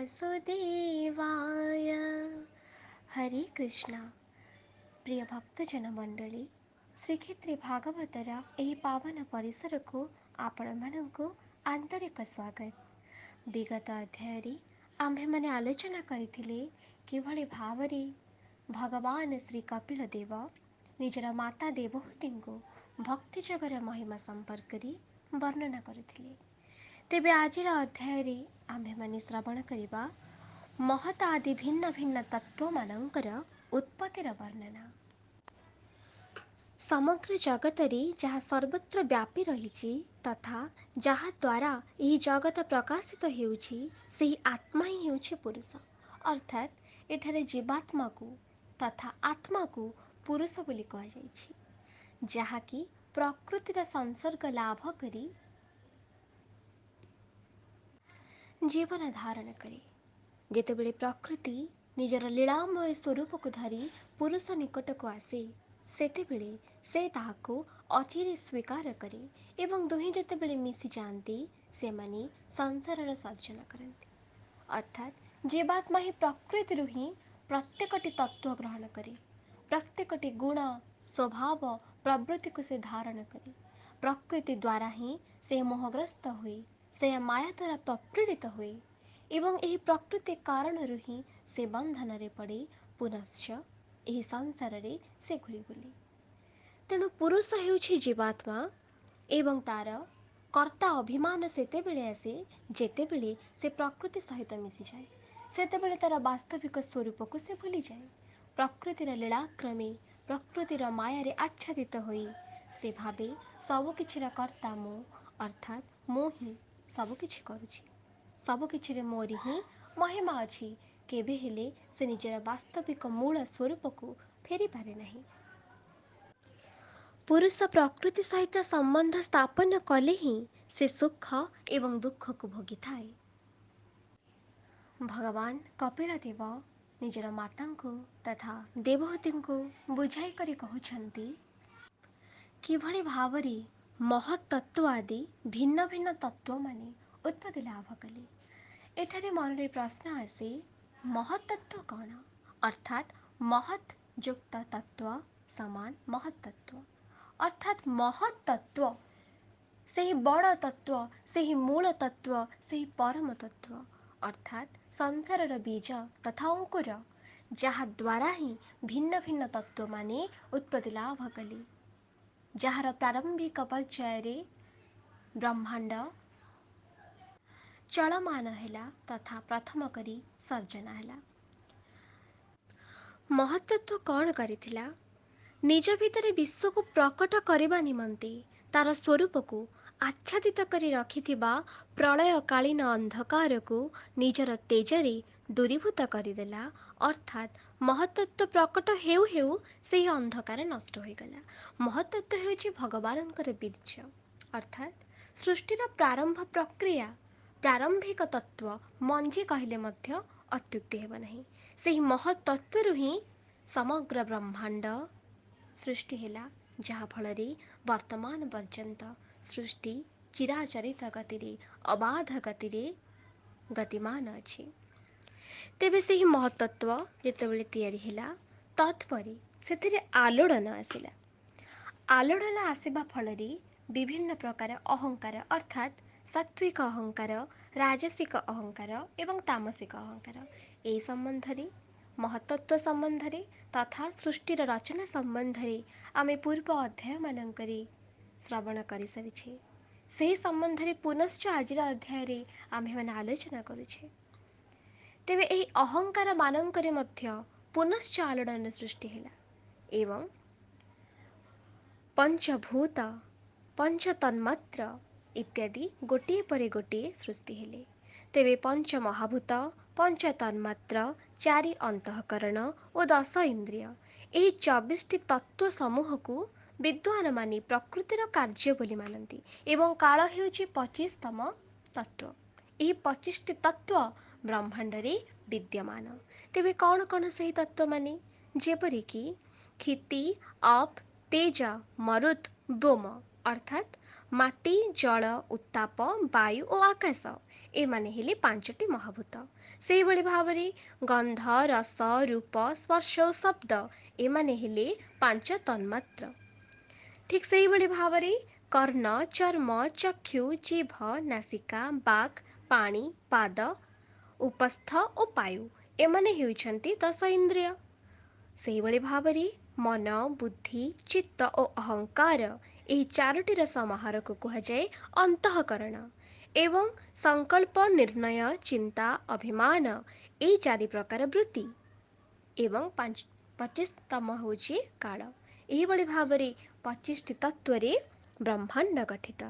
वासुदेवाय। हरे कृष्णा। ପ୍ରିୟ ଭକ୍ତଜନ ମଣ୍ଡଳୀ, ଶ୍ରୀକ୍ଷେତ୍ରୀ ଭାଗବତର ଏହି ପାବନ ପରିସରକୁ ଆପଣମାନଙ୍କୁ ଆନ୍ତରିକ ସ୍ୱାଗତ। ବିଗତ ଅଧ୍ୟାୟରେ ଆମ୍ଭେମାନେ ଆଲୋଚନା କରିଥିଲେ କିଭଳି ଭାବରେ ଭଗବାନ ଶ୍ରୀ କପିଳ ଦେବ ନିଜର ମାତା ଦେବହୂତିଙ୍କୁ ଭକ୍ତିଯୋଗର ମହିମା ସମ୍ପର୍କରେ ବର୍ଣ୍ଣନା କରିଥିଲେ। ତେବେ ଆଜିର ଅଧ୍ୟାୟରେ ଆମ୍ଭେମାନେ ଶ୍ରବଣ କରିବା ମହତ ଆଦି ଭିନ୍ନ ଭିନ୍ନ ତତ୍ତ୍ୱମାନଙ୍କର ଉତ୍ପତ୍ତିର ବର୍ଣ୍ଣନା। ସମଗ୍ର ଜଗତରେ ଯାହା ସର୍ବତ୍ର ବ୍ୟାପୀ ରହିଛି ତଥା ଯାହା ଦ୍ୱାରା ଏହି ଜଗତ ପ୍ରକାଶିତ ହେଉଛି, ସେହି ଆତ୍ମା ହିଁ ହେଉଛି ପୁରୁଷ। ଅର୍ଥାତ୍ ଏଠାରେ ଜୀବାତ୍ମାକୁ ତଥା ଆତ୍ମାକୁ ପୁରୁଷ ବୋଲି କୁହାଯାଇଛି, ଯାହାକି ପ୍ରକୃତିର ସଂସର୍ଗ ଲାଭ କରି ଜୀବନ ଧାରଣ କରେ। ଯେତେବେଳେ ପ୍ରକୃତି ନିଜର ଲୀଳାମୟ ସ୍ୱରୂପକୁ ଧରି ପୁରୁଷ ନିକଟକୁ ଆସେ, ସେତେବେଳେ ସେ ତାହାକୁ ଅଚିରେ ସ୍ୱୀକାର କରେ ଏବଂ ଦୁହେଁ ଯେତେବେଳେ ମିଶିଯାଆନ୍ତି, ସେମାନେ ସଂସାରର ସର୍ଜନା କରନ୍ତି। ଅର୍ଥାତ୍ ଜୀବାତ୍ମା ହିଁ ପ୍ରକୃତିରୁ ହିଁ ପ୍ରତ୍ୟେକଟି ତତ୍ତ୍ୱ ଗ୍ରହଣ କରେ, ପ୍ରତ୍ୟେକଟି ଗୁଣ, ସ୍ୱଭାବ ପ୍ରବୃତ୍ତିକୁ ସେ ଧାରଣ କରେ। ପ୍ରକୃତି ଦ୍ୱାରା ହିଁ ସେ ମୋହଗ୍ରସ୍ତ ହୁଏ, ସେ ମାୟା ଦ୍ୱାରା ପ୍ରପୀଡ଼ିତ ହୁଏ ଏବଂ ଏହି ପ୍ରକୃତି କାରଣରୁ ହିଁ ସେ ବନ୍ଧନରେ ପଡ଼େ, ପୁନଶ୍ଚ ଏହି ସଂସାରରେ ସେ ଘୂରି ବୁଲେ। ତେଣୁ ପୁରୁଷ ହେଉଛି ଜୀବାତ୍ମା ଏବଂ ତାର କର୍ତ୍ତା ଅଭିମାନ ସେତେବେଳେ ଆସେ ଯେତେବେଳେ ସେ ପ୍ରକୃତି ସହିତ ମିଶିଯାଏ। ସେତେବେଳେ ତାର ବାସ୍ତବିକ ସ୍ୱରୂପକୁ ସେ ଭୁଲିଯାଏ। ପ୍ରକୃତିର ଲୀଳାକ୍ରମେ ପ୍ରକୃତିର ମାୟାରେ ଆଚ୍ଛାଦିତ ହୋଇ ସେ ଭାବେ ସବୁକିଛିର କର୍ତ୍ତା ମୁଁ, ଅର୍ଥାତ୍ ମୁଁ ହିଁ ସବୁକିଛି କରୁଛି, ସବୁକିଛିରେ ମୋରି ହିଁ ମହିମା ଅଛି। କେବେ ହେଲେ ସେ ନିଜର ବାସ୍ତବିକ ମୂଳ ସ୍ୱରୂପକୁ ଫେରିପାରେ ନାହିଁ। ପୁରୁଷ ପ୍ରକୃତି ସହିତ ସମ୍ବନ୍ଧ ସ୍ଥାପନ କଲେ ହିଁ ସେ ସୁଖ ଏବଂ ଦୁଃଖକୁ ଭୋଗିଥାଏ। ଭଗବାନ କପିଳ ଦେବ ନିଜର ମାତାଙ୍କୁ ତଥା ଦେବହୂତିଙ୍କୁ ବୁଝାଇ କରି କହୁଛନ୍ତି କିଭଳି ଭାବରେ ମହତତ୍ତ୍ୱ ଆଦି ଭିନ୍ନ ଭିନ୍ନ ତତ୍ତ୍ୱମାନେ ଉତ୍ପତ୍ତି ଲାଭ କଲେ। ଏଠାରେ ମନରେ ପ୍ରଶ୍ନ ଆସେ, ମହତତ୍ତ୍ୱ କ'ଣ? ଅର୍ଥାତ୍ ମହତ୍ ଯୁକ୍ତ ତତ୍ତ୍ୱ ସମାନ ମହତତ୍ତ୍ୱ। ଅର୍ଥାତ୍ ମହତତ୍ତ୍ୱ ସେହି ବଡ଼ ତତ୍ତ୍ୱ, ସେହି ମୂଳ ତତ୍ତ୍ୱ, ସେହି ପରମ ତତ୍ତ୍ୱ, ଅର୍ଥାତ୍ ସଂସାରର ବୀଜ ତଥା ଅଙ୍କୁର, ଯାହାଦ୍ୱାରା ହିଁ ଭିନ୍ନ ଭିନ୍ନ ତତ୍ତ୍ୱମାନେ ଉତ୍ପତ୍ତି ଲାଭ କଲେ, ଯାହାର ପ୍ରାରମ୍ଭିକ ପର୍ଯ୍ୟାୟରେ ବ୍ରହ୍ମାଣ୍ଡ ଚଳମାନ ହେଲା ତଥା ପ୍ରଥମ କରି ସର୍ଜନା ହେଲା। ମହତତ୍ତ୍ୱ କ'ଣ କରିଥିଲା? ନିଜ ଭିତରେ ବିଶ୍ୱକୁ ପ୍ରକଟ କରିବା ନିମନ୍ତେ ତାର ସ୍ୱରୂପକୁ ଆଚ୍ଛାଦିତ କରି ରଖିଥିବା ପ୍ରଳୟକାଳୀନ ଅନ୍ଧକାରକୁ ନିଜର ତେଜରେ ଦୂରୀଭୂତ କରିଦେଲା। ଅର୍ଥାତ୍ ମହତତ୍ତ୍ୱ ପ୍ରକଟ ହେଉ ହେଉ ସେହି ଅନ୍ଧକାର ନଷ୍ଟ ହୋଇଗଲା। ମହତତ୍ତ୍ୱ ହେଉଛି ଭଗବାନଙ୍କର ବୀର୍ଯ୍ୟ, ଅର୍ଥାତ୍ ସୃଷ୍ଟିର ପ୍ରାରମ୍ଭ ପ୍ରକ୍ରିୟା, ପ୍ରାରମ୍ଭିକ ତତ୍ତ୍ୱ, ମଞ୍ଜି କହିଲେ ମଧ୍ୟ ଅତ୍ୟୁକ୍ତି ହେବ ନାହିଁ। ସେହି ମହତତ୍ତ୍ୱରୁ ହିଁ ସମଗ୍ର ବ୍ରହ୍ମାଣ୍ଡ ସୃଷ୍ଟି ହେଲା, ଯାହାଫଳରେ ବର୍ତ୍ତମାନ ପର୍ଯ୍ୟନ୍ତ ସୃଷ୍ଟି ଚିରାଚରିତ ଗତିରେ, ଅବାଧ ଗତିରେ ଗତିମାନ ଅଛି। ତେବେ ସେହି ମହତତ୍ତ୍ୱ ଯେତେବେଳେ ତିଆରି ହେଲା, ତତ୍ପରେ ସେଥିରେ ଆଲୋଡ଼ନ ଆସିଲା। ଆଲୋଡ଼ନ ଆସିବା ଫଳରେ ବିଭିନ୍ନ ପ୍ରକାର ଅହଙ୍କାର, ଅର୍ଥାତ୍ ସାତ୍ତ୍ୱିକ ଅହଙ୍କାର, ରାଜସିକ ଅହଙ୍କାର ଏବଂ ତାମସିକ ଅହଙ୍କାର, ଏହି ସମ୍ବନ୍ଧରେ, ମହତତ୍ତ୍ୱ ସମ୍ବନ୍ଧରେ ତଥା ସୃଷ୍ଟିର ରଚନା ସମ୍ବନ୍ଧରେ ଆମେ ପୂର୍ବ ଅଧ୍ୟାୟମାନଙ୍କରେ ଶ୍ରବଣ କରିସାରିଛେ। ସେହି ସମ୍ବନ୍ଧରେ ପୁନଶ୍ଚ ଆଜିର ଅଧ୍ୟାୟରେ ଆମ୍ଭେମାନେ ଆଲୋଚନା କରୁଛେ। ତେବେ ଏହି ଅହଙ୍କାର ମାନଙ୍କରେ ମଧ୍ୟ ପୁନଶ୍ଚ ଆଲୋଡ଼ନ ସୃଷ୍ଟି ହେଲା ଏବଂ ପଞ୍ଚଭୂତ, ପଞ୍ଚତନ୍ମାତ୍ର ଇତ୍ୟାଦି ଗୋଟିଏ ପରେ ଗୋଟିଏ ସୃଷ୍ଟି ହେଲେ। ତେବେ ପଞ୍ଚ ମହାଭୂତ, ପଞ୍ଚତନ୍ମାତ୍ର, 4 ଅନ୍ତଃକରଣ ଓ 10 ଇନ୍ଦ୍ରିୟ, ଏହି 24ଟି ତତ୍ତ୍ୱ ସମୂହକୁ ବିଦ୍ୱାନମାନେ ପ୍ରକୃତିର କାର୍ଯ୍ୟ ବୋଲି ମାନନ୍ତି ଏବଂ କାଳ ହେଉଛି 25ତମ ତତ୍ତ୍ୱ। ଏହି 25ଟି ତତ୍ତ୍ୱ ବ୍ରହ୍ମାଣ୍ଡରେ ବିଦ୍ୟମାନ। ତେବେ କ'ଣ କ'ଣ ସେହି ତତ୍ତ୍ୱମାନେ? ଯେପରିକି କ୍ଷିତି, ଅପ୍, ତେଜ, ମରୁତ, ବ୍ୟୋମ, ଅର୍ଥାତ୍ ମାଟି, ଜଳ, ଉତ୍ତାପ, ବାୟୁ ଓ ଆକାଶ। ଏମାନେ ହେଲେ 5ଟି ମହାଭୂତ। ସେହିଭଳି ଭାବରେ ଗନ୍ଧ, ରସ, ରୂପ, ସ୍ପର୍ଶ ଓ ଶବ୍ଦ ଏମାନେ ହେଲେ 5 ତନ୍ମାତ୍ର। ଠିକ୍ ସେହିଭଳି ଭାବରେ କର୍ଣ୍ଣ, ଚର୍ମ, ଚକ୍ଷୁ, ଜିଭ, ନାସିକା, ବାକ୍, ପାଣି, ପାଦ, ଉପସ୍ଥ ଓ ପାୟୁ ଏମାନେ ହେଉଛନ୍ତି 10 ଇନ୍ଦ୍ରିୟ। ସେହିଭଳି ଭାବରେ ମନ, ବୁଦ୍ଧି, ଚିତ୍ତ ଓ ଅହଙ୍କାର ଏହି 4ଟିର ସମାହାରକୁ କୁହାଯାଏ ଅନ୍ତଃକରଣ ଏବଂ ସଂକଳ୍ପ, ନିର୍ଣ୍ଣୟ, ଚିନ୍ତା, ଅଭିମାନ ଏହି 4 ପ୍ରକାର ବୃତ୍ତି ଏବଂ 25ତମ ହେଉଛି କାଳ। ଏହିଭଳି ଭାବରେ 25ଟି ତତ୍ତ୍ୱରେ ବ୍ରହ୍ମାଣ୍ଡ ଗଠିତ।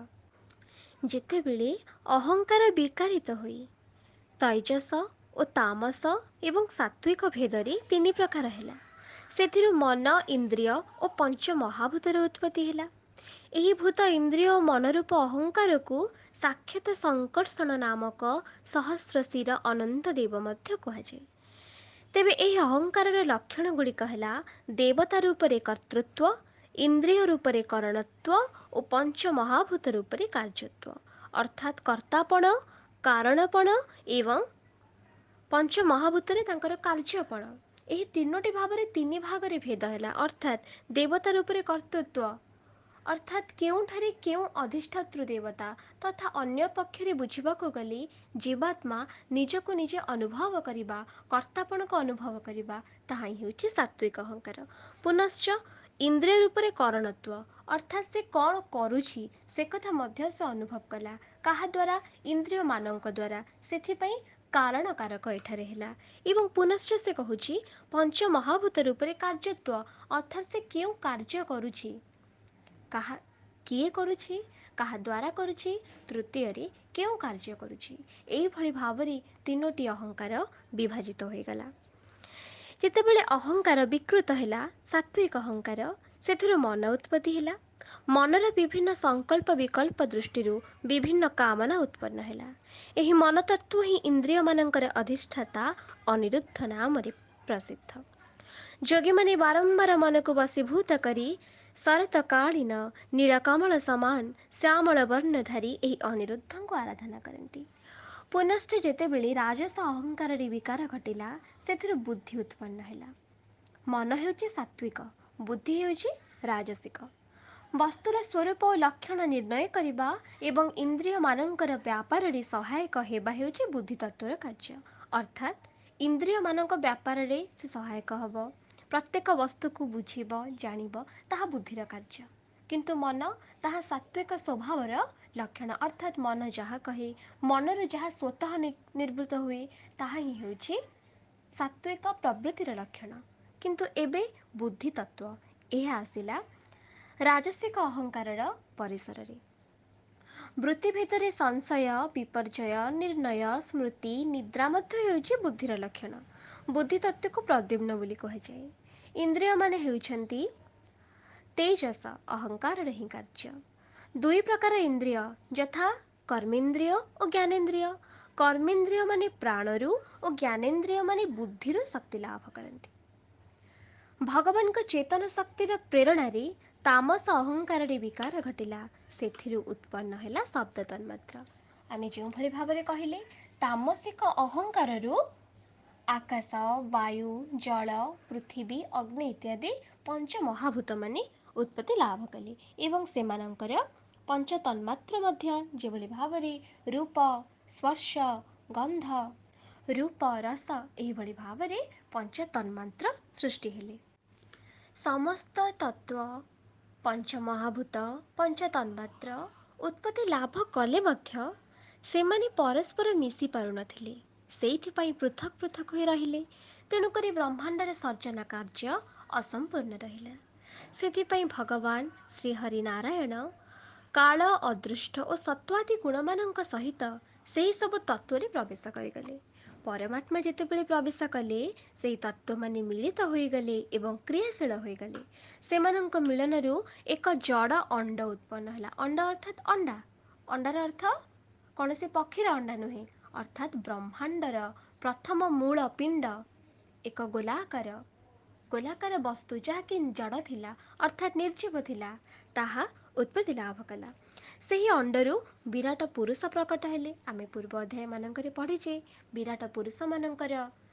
ଯେତେବେଳେ ଅହଙ୍କାର ବିକାରିତ ହୋଇ ତୈଜସ ଓ ତାମସ ଏବଂ ସାତ୍ୱିକ ଭେଦରେ 3 ପ୍ରକାର ହେଲା, ସେଥିରୁ ମନ, ଇନ୍ଦ୍ରିୟ ଓ ପଞ୍ଚ ମହାଭୂତର ଉତ୍ପତ୍ତି ହେଲା। ଏହି ଭୂତ ଇନ୍ଦ୍ରିୟ ଓ ମନରୂପ ଅହଙ୍କାରକୁ ସାକ୍ଷାତ ସଂକର୍ଷଣ ନାମକ ସହସ୍ର ଶିର ଅନନ୍ତ ଦେବ ମଧ୍ୟ କୁହାଯାଏ। ତେବେ ଏହି ଅହଙ୍କାରର ଲକ୍ଷଣ ଗୁଡ଼ିକ ହେଲା ଦେବତା ରୂପରେ କର୍ତ୍ତୃତ୍ୱ, ଇନ୍ଦ୍ରିୟ ରୂପରେ କରଣତ୍ୱ ଓ ପଞ୍ଚ ମହାଭୂତ ରୂପରେ କାର୍ଯ୍ୟତ୍ୱ, ଅର୍ଥାତ୍ କର୍ତ୍ତାପଣ, କାରଣପଣ ଏବଂ ପଞ୍ଚ ମହାଭୂତରେ ତାଙ୍କର କାର୍ଯ୍ୟପଣ। ଏହି 3ଟି ଭାବରେ 3 ଭାଗରେ ଭେଦ ହେଲା, ଅର୍ଥାତ୍ ଦେବତା ରୂପରେ କର୍ତ୍ତୃତ୍ୱ, ଅର୍ଥାତ୍ କେଉଁଠାରେ କେଉଁ ଅଧିଷ୍ଠାତୃ ଦେବତା, ତଥା ଅନ୍ୟ ପକ୍ଷରେ ବୁଝିବାକୁ ଗଲେ ଜୀବାତ୍ମା ନିଜକୁ ନିଜେ ଅନୁଭବ କରିବା, କର୍ତ୍ତାପଣକୁ ଅନୁଭବ କରିବା, ତାହା ହିଁ ହେଉଛି ସାତ୍ୱିକ ଅହଙ୍କାର। ପୁନଶ୍ଚ ଇନ୍ଦ୍ରିୟ ରୂପରେ କରଣତ୍ୱ, ଅର୍ଥାତ୍ ସେ କ'ଣ କରୁଛି ସେ କଥା ମଧ୍ୟ ସେ ଅନୁଭବ କଲା, କାହା ଦ୍ୱାରା? ଇନ୍ଦ୍ରିୟମାନଙ୍କ ଦ୍ୱାରା, ସେଥିପାଇଁ କାରଣ କାରକ ଏଠାରେ ହେଲା। ଏବଂ ପୁନଶ୍ଚ ସେ କହୁଛି ପଞ୍ଚ ମହାଭୂତ ରୂପରେ କାର୍ଯ୍ୟତ୍ୱ, ଅର୍ଥାତ୍ ସେ କେଉଁ କାର୍ଯ୍ୟ କରୁଛି, କାହା କିଏ କରୁଛି, କାହା ଦ୍ୱାରା କରୁଛି, ତୃତୀୟରେ କେଉଁ କାର୍ଯ୍ୟ କରୁଛି। ଏଇଭଳି ଭାବରେ 3ଟି ଅହଙ୍କାର ବିଭାଜିତ ହୋଇଗଲା। ଯେତେବେଳେ ଅହଙ୍କାର ବିକୃତ ହେଲା, ସାତ୍ୱିକ ଅହଙ୍କାର, ସେଥିରୁ ମନ ଉତ୍ପତ୍ତି ହେଲା। ମନର ବିଭିନ୍ନ ସଂକଳ୍ପ ବିକଳ୍ପ ଦୃଷ୍ଟିରୁ ବିଭିନ୍ନ କାମନା ଉତ୍ପନ୍ନ ହେଲା। ଏହି ମନତତ୍ତ୍ୱ ହିଁ ଇନ୍ଦ୍ରିୟମାନଙ୍କର ଅଧିଷ୍ଠାତା ଅନିରୁଦ୍ଧ ନାମରେ ପ୍ରସିଦ୍ଧ। ଯୋଗୀମାନେ ବାରମ୍ବାର ମନକୁ ବଶୀଭୂତ କରି ଶରତକାଳୀନ ନୀଳକମଳ ସମାନ ଶ୍ୟାମଳ ବର୍ଣ୍ଣଧାରୀ ଏହି ଅନିରୁଦ୍ଧଙ୍କୁ ଆରାଧନା କରନ୍ତି। ପୁନଶ୍ଚ ଯେତେବେଳେ ରାଜସ ଅହଙ୍କାରରେ ବିକାର ଘଟିଲା, ସେଥିରୁ ବୁଦ୍ଧି ଉତ୍ପନ୍ନ ହେଲା। ମନ ହେଉଛି ସାତ୍ୱିକ, ବୁଦ୍ଧି ହେଉଛି ରାଜସିକ। ବସ୍ତୁର ସ୍ୱରୂପ ଓ ଲକ୍ଷଣ ନିର୍ଣ୍ଣୟ କରିବା ଏବଂ ଇନ୍ଦ୍ରିୟମାନଙ୍କର ବ୍ୟାପାରରେ ସହାୟକ ହେବା ହେଉଛି ବୁଦ୍ଧି ତତ୍ତ୍ୱର କାର୍ଯ୍ୟ। ଅର୍ଥାତ୍ ଇନ୍ଦ୍ରିୟମାନଙ୍କ ବ୍ୟାପାରରେ ସେ ସହାୟକ ହେବ, ପ୍ରତ୍ୟେକ ବସ୍ତୁକୁ ବୁଝିବ, ଜାଣିବ, ତାହା ବୁଦ୍ଧିର କାର୍ଯ୍ୟ। କିନ୍ତୁ ମନ ତାହା ସାତ୍ୱିକ ସ୍ୱଭାବର ଲକ୍ଷଣ, ଅର୍ଥାତ୍ ମନ ଯାହା କହେ, ମନରୁ ଯାହା ସ୍ୱତଃ ନିର୍ବୃତ ହୁଏ, ତାହା ହିଁ ହେଉଛି ସାତ୍ୱିକ ପ୍ରବୃତ୍ତିର ଲକ୍ଷଣ। କିନ୍ତୁ ଏବେ ବୁଦ୍ଧି ତତ୍ତ୍ୱ ଏହା ଆସିଲା ରାଜସିକ ଅହଙ୍କାରର ପରିସରରେ। ବୃତ୍ତି ଭିତରେ ସଂଶୟ, ବିପର୍ଯ୍ୟୟ, ନିର୍ଣ୍ଣୟ, ସ୍ମୃତି, ନିଦ୍ରା ମଧ୍ୟ ହେଉଛି ବୁଦ୍ଧିର ଲକ୍ଷଣ। ବୁଦ୍ଧି ତତ୍ତ୍ୱକୁ ପ୍ରଦ୍ୟୁମ୍ନ ବୋଲି କୁହାଯାଏ। ଇନ୍ଦ୍ରିୟମାନେ ହେଉଛନ୍ତି ତେଜସ ଅହଙ୍କାରର ହିଁ କାର୍ଯ୍ୟ। 2 ପ୍ରକାର ଇନ୍ଦ୍ରିୟ, ଯଥା କର୍ମେନ୍ଦ୍ରିୟ ଓ ଜ୍ଞାନେନ୍ଦ୍ରିୟ। କର୍ମେନ୍ଦ୍ରିୟ ମାନେ ପ୍ରାଣରୁ ଓ ଜ୍ଞାନେନ୍ଦ୍ରିୟ ମାନେ ବୁଦ୍ଧିରୁ ଶକ୍ତି ଲାଭ କରନ୍ତି। ଭଗବାନଙ୍କ ଚେତନ ଶକ୍ତିର ପ୍ରେରଣାରେ ତାମସ ଅହଙ୍କାରରେ ବିକାର ଘଟିଲା, ସେଥିରୁ ଉତ୍ପନ୍ନ ହେଲା ଶବ୍ଦ ତନ୍ମାତ୍ର। ଆମେ ଯେଉଁଭଳି ଭାବରେ କହିଲେ ତାମସିକ ଅହଙ୍କାରରୁ ଆକାଶ, ବାୟୁ, ଜଳ, ପୃଥିବୀ, ଅଗ୍ନି ଇତ୍ୟାଦି ପଞ୍ଚ ମହାଭୂତମାନେ ଉତ୍ପତ୍ତି ଲାଭ କଲେ ଏବଂ ସେମାନଙ୍କର ପଞ୍ଚ ତନ୍ମାତ୍ର ମଧ୍ୟ ଯେଭଳି ଭାବରେ ରୂପ, ସ୍ପର୍ଶ, ଗନ୍ଧ, ରୂପ, ରସ ଏହିଭଳି ଭାବରେ ପଞ୍ଚ ତନ୍ମାତ୍ର ସୃଷ୍ଟି ହେଲେ। ସମସ୍ତ ତତ୍ତ୍ୱ ପଞ୍ଚ ମହାଭୂତ, ପଞ୍ଚ ତନ୍ମାତ୍ର ଉତ୍ପତ୍ତି ଲାଭ କଲେ ମଧ୍ୟ ସେମାନେ ପରସ୍ପର ମିଶି ପାରୁନଥିଲେ, ସେଇଥିପାଇଁ ପୃଥକ ପୃଥକ ହୋଇ ରହିଲେ। ତେଣୁକରି ବ୍ରହ୍ମାଣ୍ଡର ସର୍ଜନା କାର୍ଯ୍ୟ ଅସମ୍ପୂର୍ଣ୍ଣ ରହିଲା। ସେଥିପାଇଁ ଭଗବାନ ଶ୍ରୀହରି ନାରାୟଣ କାଳ, ଅଦୃଷ୍ଟ ଓ ସତ୍ୱାଦି ଗୁଣମାନଙ୍କ ସହିତ ସେହି ସବୁ ତତ୍ତ୍ୱରେ ପ୍ରବେଶ କରିଗଲେ। ପରମାତ୍ମା ଯେତେବେଳେ ପ୍ରବେଶ କଲେ, ସେହି ତତ୍ତ୍ୱମାନେ ମିଳିତ ହୋଇଗଲେ ଏବଂ କ୍ରିୟାଶୀଳ ହୋଇଗଲେ। ସେମାନଙ୍କ ମିଳନରୁ ଏକ ଜଡ଼ ଅଣ୍ଡ ଉତ୍ପନ୍ନ ହେଲା। ଅଣ୍ଡ ଅର୍ଥାତ୍ ଅଣ୍ଡା, ଅଣ୍ଡାର ଅର୍ଥ କୌଣସି ପକ୍ଷୀର ଅଣ୍ଡା ନୁହେଁ, ଅର୍ଥାତ୍ ବ୍ରହ୍ମାଣ୍ଡର ପ୍ରଥମ ମୂଳ ପିଣ୍ଡ ଏକ ଗୋଲାକାର ବସ୍ତୁ ଯାହାକି ଜଡ଼ ଥିଲା, ଅର୍ଥାତ୍ ନିର୍ଜୀବ ଥିଲା, ତାହା ଉତ୍ପତ୍ତି ଲାଭ କଲା। ସେହି ଅଣ୍ଡରୁ ବିରାଟ ପୁରୁଷ ପ୍ରକଟ ହେଲେ। ଆମେ ପୂର୍ବ ଅଧ୍ୟାୟମାନଙ୍କରେ ପଢ଼ିଛେ ବିରାଟ ପୁରୁଷମାନଙ୍କର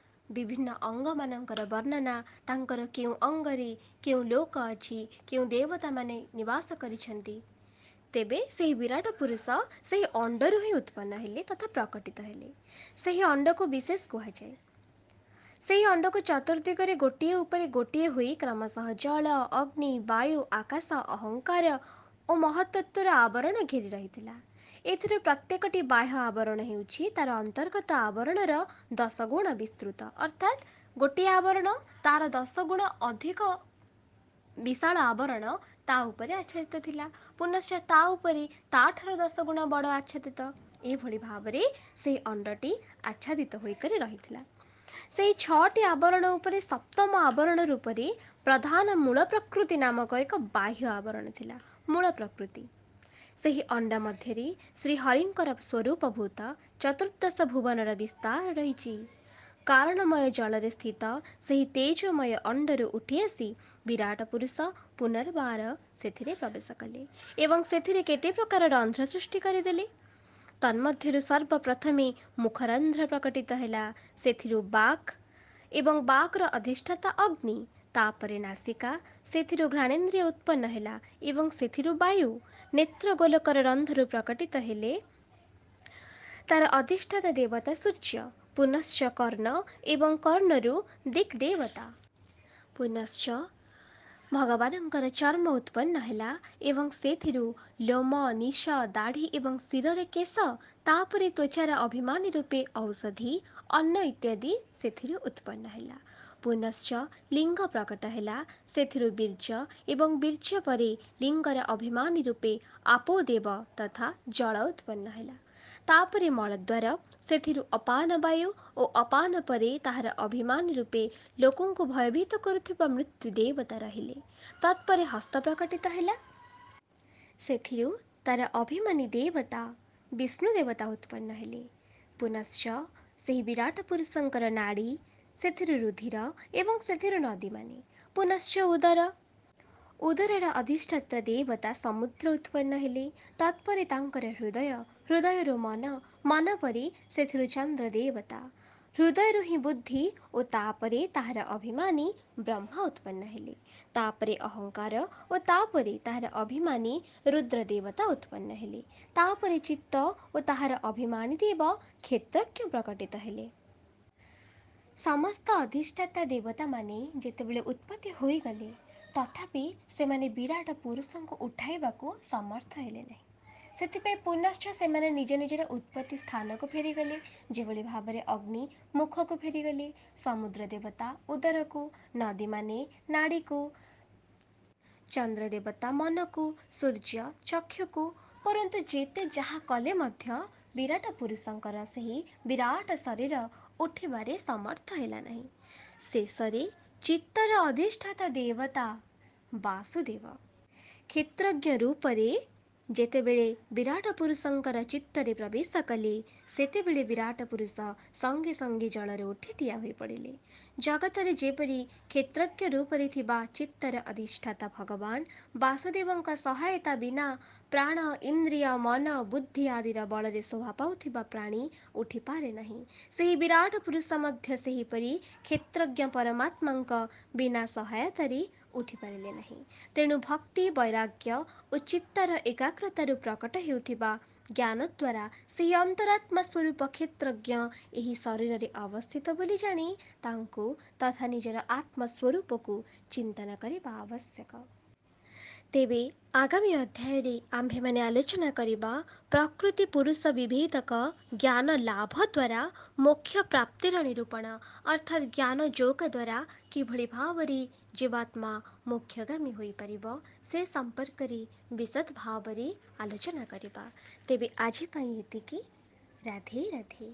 ବିଭିନ୍ନ ଅଙ୍ଗମାନଙ୍କର ବର୍ଣ୍ଣନା, ତାଙ୍କର କେଉଁ ଅଙ୍ଗରେ କେଉଁ ଲୋକ ଅଛି, କେଉଁ ଦେବତାମାନେ ନିବାସ କରିଛନ୍ତି। ତେବେ ସେହି ବିରାଟ ପୁରୁଷ ସେହି ଅଣ୍ଡରୁ ହିଁ ଉତ୍ପନ୍ନ ହେଲେ ତଥା ପ୍ରକଟିତ ହେଲେ। ସେହି ଅଣ୍ଡକୁ ବିଶେଷ କୁହାଯାଏ। ସେହି ଅଣ୍ଡକୁ ଚତୁର୍ଦିଗରେ ଗୋଟିଏ ଉପରେ ଗୋଟିଏ ହୋଇ କ୍ରମଶଃ ଜଳ, ଅଗ୍ନି, ବାୟୁ, ଆକାଶ, ଅହଙ୍କାର ଓ ମହତ୍ତତ୍ଵର ଆବରଣ ଘେରି ରହିଥିଲା। ଏଥିରୁ ପ୍ରତ୍ୟେକଟି ବାହ୍ୟ ଆବରଣ ହେଉଛି ତାର ଅନ୍ତର୍ଗତ ଆବରଣର 10 ଗୁଣ ବିସ୍ତୃତ। ଅର୍ଥାତ୍ ଗୋଟିଏ ଆବରଣ ତାର 10 ଗୁଣ ଅଧିକ ବିଶାଳ ଆବରଣ ତା ଉପରେ ଆଚ୍ଛାଦିତ ଥିଲା, ପୁନଶ୍ଚ ତା ଉପରେ ତାଠାରୁ 10 ଗୁଣ ବଡ଼ ଆଚ୍ଛାଦିତ। ଏଭଳି ଭାବରେ ସେହି ଅଣ୍ଡଟି ଆଚ୍ଛାଦିତ ହୋଇକରି ରହିଥିଲା। ସେହି 6ଟି ଆବରଣ ଉପରେ ସପ୍ତମ ଆବରଣ ରୂପରେ ପ୍ରଧାନ ମୂଳ ପ୍ରକୃତି ନାମକ ଏକ ବାହ୍ୟ ଆବରଣ ଥିଲା, ମୂଳ ପ୍ରକୃତି। ସେହି ଅଣ୍ଡ ମଧ୍ୟରେ ଶ୍ରୀହରିଙ୍କର ସ୍ୱରୂପଭୂତ ଚତୁର୍ଦ୍ଦଶ ଭୁବନର ବିସ୍ତାର ରହିଛି। କାରଣମୟ ଜଳରେ ସ୍ଥିତ ସେହି ତେଜମୟ ଅଣ୍ଡରୁ ଉଠି ଆସି ବିରାଟ ପୁରୁଷ ପୁନର୍ବାର ସେଥିରେ ପ୍ରବେଶ କଲେ ଏବଂ ସେଥିରେ କେତେ ପ୍ରକାର ରନ୍ଧ୍ର ସୃଷ୍ଟି କରିଦେଲେ। ତନ୍ମଧ୍ୟରୁ ସର୍ବପ୍ରଥମେ ମୁଖରନ୍ଧ୍ର ପ୍ରକଟିତ ହେଲା, ସେଥିରୁ ବାକ୍ ଏବଂ ବାକ୍ର ଅଧିଷ୍ଠାତା ଅଗ୍ନି, ତାପରେ ନାସିକା, ସେଥିରୁ ଘ୍ରାଣେନ୍ଦ୍ରିୟ ଉତ୍ପନ୍ନ ହେଲା ଏବଂ ସେଥିରୁ ବାୟୁ। ନେତ୍ରଗୋଲକର ରନ୍ଧ୍ରରୁ ପ୍ରକଟିତ ହେଲେ ତାର ଅଧିଷ୍ଠାତା ଦେବତା ସୂର୍ଯ୍ୟ, ପୁନଶ୍ଚ କର୍ଣ୍ଣ ଏବଂ କର୍ଣ୍ଣରୁ ଦିକ୍ ଦେବତା। ପୁନଶ୍ଚ ଭଗବାନଙ୍କର ଚର୍ମ ଉତ୍ପନ୍ନ ହେଲା ଏବଂ ସେଥିରୁ ଲୋମ, ନିଶ, ଦାଢ଼ି ଏବଂ ଶିରରେ କେଶ, ତାପରେ ତ୍ୱଚାର ଅଭିମାନୀ ରୂପେ ଔଷଧି, ଅନ୍ନ ଇତ୍ୟାଦି ସେଥିରୁ ଉତ୍ପନ୍ନ ହେଲା। ପୁନଶ୍ଚ ଲିଙ୍ଗ ପ୍ରକଟ ହେଲା, ସେଥିରୁ ବୀର୍ଯ୍ୟ ଏବଂ ବୀର୍ଯ୍ୟ ପରେ ଲିଙ୍ଗର ଅଭିମାନୀ ରୂପେ ଆପୋଦେବ ତଥା ଜଳ ଉତ୍ପନ୍ନ ହେଲା। ତାପରେ ମଳଦ୍ୱାର, ସେଥିରୁ ଅପାନ ବାୟୁ ଓ ଅପାନ ପରେ ତାହାର ଅଭିମାନୀ ରୂପେ ଲୋକଙ୍କୁ ଭୟଭୀତ କରୁଥିବା ମୃତ୍ୟୁ ଦେବତା ରହିଲେ। ତତ୍ପରେ ହସ୍ତ ପ୍ରକଟିତ ହେଲା, ସେଥିରୁ ତାର ଅଭିମାନୀ ଦେବତା ବିଷ୍ଣୁ ଦେବତା ଉତ୍ପନ୍ନ ହେଲେ। ପୁନଶ୍ଚ ସେହି ବିରାଟ ପୁରୁଷଙ୍କର ନାଡ଼ୀ, ସେଥିରୁ ରୁଧିର ଏବଂ ସେଥିରୁ ନଦୀମାନେ। ପୁନଶ୍ଚ ଉଦର, ଉଦରର ଅଧିଷ୍ଠାତ୍ର ଦେବତା ସମୁଦ୍ର ଉତ୍ପନ୍ନ ହେଲେ। ତତ୍ପରେ ତାଙ୍କର ହୃଦୟ, ହୃଦୟରୁ ମନ, ମନ ପରେ ସେଥିରୁ ଚନ୍ଦ୍ର ଦେବତା, ହୃଦୟରୁ ହିଁ ବୁଦ୍ଧି ଓ ତାପରେ ତାହାର ଅଭିମାନୀ ବ୍ରହ୍ମା ଉତ୍ପନ୍ନ ହେଲେ। ତାପରେ ଅହଙ୍କାର ଓ ତାପରେ ତାହାର ଅଭିମାନୀ ରୁଦ୍ର ଦେବତା ଉତ୍ପନ୍ନ ହେଲେ। ତାପରେ ଚିତ୍ତ ଓ ତାହାର ଅଭିମାନୀ ଦେବ କ୍ଷେତ୍ରଜ୍ଞ ପ୍ରକଟିତ ହେଲେ। ସମସ୍ତ ଅଧିଷ୍ଠାତା ଦେବତାମାନେ ଯେତେବେଳେ ଉତ୍ପତ୍ତି ହୋଇଗଲେ, ତଥାପି ସେମାନେ ବିରାଟ ପୁରୁଷଙ୍କୁ ଉଠାଇବାକୁ ସମର୍ଥ ହେଲେ ନାହିଁ। ସେଥିପାଇଁ ପୁନଶ୍ଚ ସେମାନେ ନିଜ ନିଜର ଉତ୍ପତ୍ତି ସ୍ଥାନକୁ ଫେରିଗଲେ। ଯେଭଳି ଭାବରେ ଅଗ୍ନି ମୁଖକୁ ଫେରିଗଲେ, ସମୁଦ୍ର ଦେବତା ଉଦରକୁ, ନଦୀମାନେ ନାଡ଼ୀକୁ, ଚନ୍ଦ୍ର ଦେବତା ମନକୁ, ସୂର୍ଯ୍ୟ ଚକ୍ଷୁକୁ। ପରନ୍ତୁ ଯେତେ ଯାହା କଲେ ମଧ୍ୟ ବିରାଟ ପୁରୁଷଙ୍କର ସେହି ବିରାଟ ଶରୀର ଉଠିବାରେ ସମର୍ଥ ହେଲା ନାହିଁ। ଶେଷରେ ଚିତ୍ତର ଅଧିଷ୍ଠାତା ଦେବତା ବାସୁଦେବ କ୍ଷେତ୍ରଜ୍ଞ ରୂପରେ ଯେତେବେଳେ ବିରାଟ ପୁରୁଷଙ୍କର ଚିତ୍ତରେ ପ୍ରବେଶ କଲେ, ସେତେବେଳେ ବିରାଟ ପୁରୁଷ ସଙ୍ଗେ ସଙ୍ଗେ ଜଳରେ ଉଠି ଠିଆ ହୋଇପଡ଼ିଲେ। ଜଗତରେ ଯେପରି କ୍ଷେତ୍ରଜ୍ଞ ରୂପରେ ଥିବା ଚିତ୍ତର ଅଧିଷ୍ଠାତା ଭଗବାନ ବାସୁଦେବଙ୍କ ସହାୟତା ବିନା ପ୍ରାଣ, ଇନ୍ଦ୍ରିୟ, ମନ, ବୁଦ୍ଧି ଆଦିର ବଳରେ ଶୋଭା ପାଉଥିବା ପ୍ରାଣୀ ଉଠିପାରେ ନାହିଁ, ସେହି ବିରାଟ ପୁରୁଷ ମଧ୍ୟ ସେହିପରି କ୍ଷେତ୍ରଜ୍ଞ ପରମାତ୍ମାଙ୍କ ବିନା ସହାୟତାରେ ଉଠିପାରିଲେ ନାହିଁ। ତେଣୁ ଭକ୍ତି, ବୈରାଗ୍ୟ ଓ ଚିତ୍ତର ଏକାଗ୍ରତାରୁ ପ୍ରକଟ ହେଉଥିବା ଜ୍ଞାନ ଦ୍ୱାରା ସେହି ଅନ୍ତରାତ୍ମା ସ୍ୱରୂପ କ୍ଷେତ୍ରଜ୍ଞ ଏହି ଶରୀରରେ ଅବସ୍ଥିତ ବୋଲି ଜାଣି ତାଙ୍କୁ ତଥା ନିଜର ଆତ୍ମସ୍ୱରୂପକୁ ଚିନ୍ତନ କରିବା ଆବଶ୍ୟକ। ତେବେ ଆଗାମୀ ଅଧ୍ୟାୟରେ ଆମ୍ଭେମାନେ ଆଲୋଚନା କରିବା ପ୍ରକୃତି ପୁରୁଷ ବିଭେଦକ ଜ୍ଞାନ ଲାଭ ଦ୍ୱାରା ମୋକ୍ଷ ପ୍ରାପ୍ତିର ନିରୂପଣ, ଅର୍ଥାତ୍ ଜ୍ଞାନ ଯୋଗ ଦ୍ୱାରା କିଭଳି ଭାବରେ ଜୀବାତ୍ମା ମୋକ୍ଷଗାମୀ ହୋଇପାରିବ ସେ ସମ୍ପର୍କରେ ବିଶଦ ଭାବରେ ଆଲୋଚନା କରିବା। ତେବେ ଆଜି ପାଇଁ ଏତିକି। ରାଧେ ରାଧେ।